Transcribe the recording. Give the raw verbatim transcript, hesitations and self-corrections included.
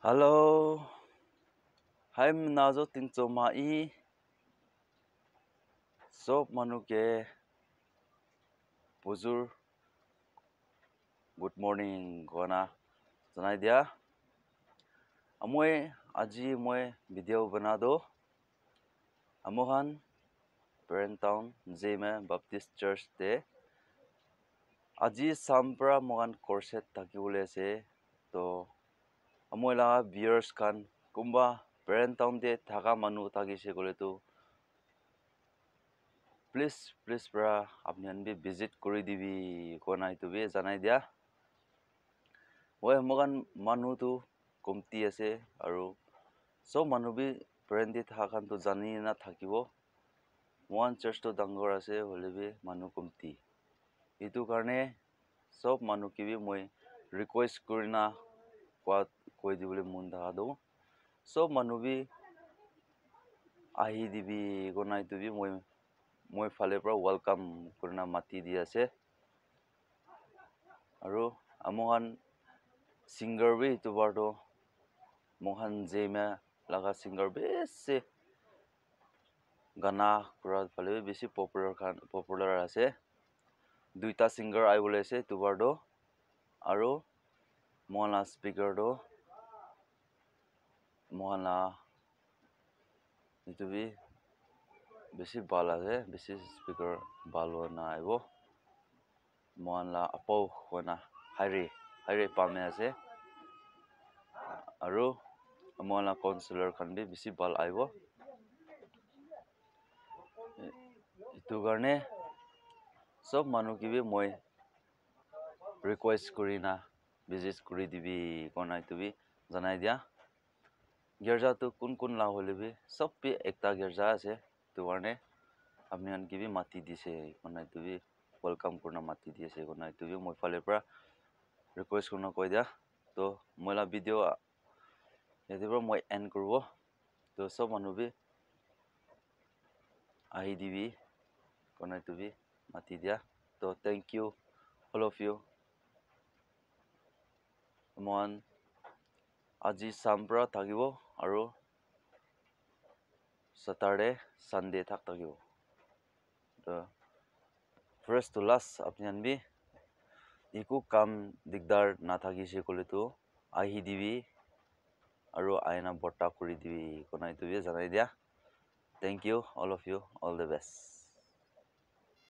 Hello. Hai mnazo tingcho ma i. Sob manu ke bujur good morning kona janai dia. Amoi aji moi video bana do. Amohan Peren Town Zeme Baptist Church te aji sampra mohan corset thaki bole ase. To amoi la viewers khan kumba Peren Town te thaka manu thakise kole tu please please pra apni khan bi visit kuri dibi kona etu bi janai dia. Moi mohan manu tu komti ase aru sob manu bi Peren te thaka khan tu jani na thakibo. Mohan church tu dangor ase hoile bi manu komti. Etu karne sob manu ke bi moi request kurina koa koi dibole mon thaka tu sob manu bi ahi dibi kona etu bi moi moi phale pra welcome kurina mati di ase. Aru amohan singer bi etu bar tu mohan Zeme laga singer bishi gana kura phale bi bishi popular khan popular ase. Duita singer ahi bole ase etu bar tu aru mohan la speaker tu mohan la etu bi bishi bhal ase bishi speaker bhal hoina ahibo. Mohan la apo hoina haire haire pame ase aru mohan la counselor khan bi bishi bhal ahibo. Etu karne sob manu ke bi moi request kurina visit kuri dibi kona etu bi janai dia. Girja tu kun kun la hoile bi sob bi ekta girja ase. Etu karne apni khan ke bi mati dise kona etu bi welcome kurina mati di ase kona etu bi moi phale pra request kurina koi dia. To moi la video yate pra moi end kuribo. To sob manu bi ahi dibi kona etu bi mati dia. To thank you all of you. Mohan aji sampra thakibo aru Saturday Sunday thak thakibo. To first to last apni khan bi eku kam digdar nathakise kole tu ahi dibi aru aina bota kuri dibi kona etu bi janai dia. Thank you all of you, all the best.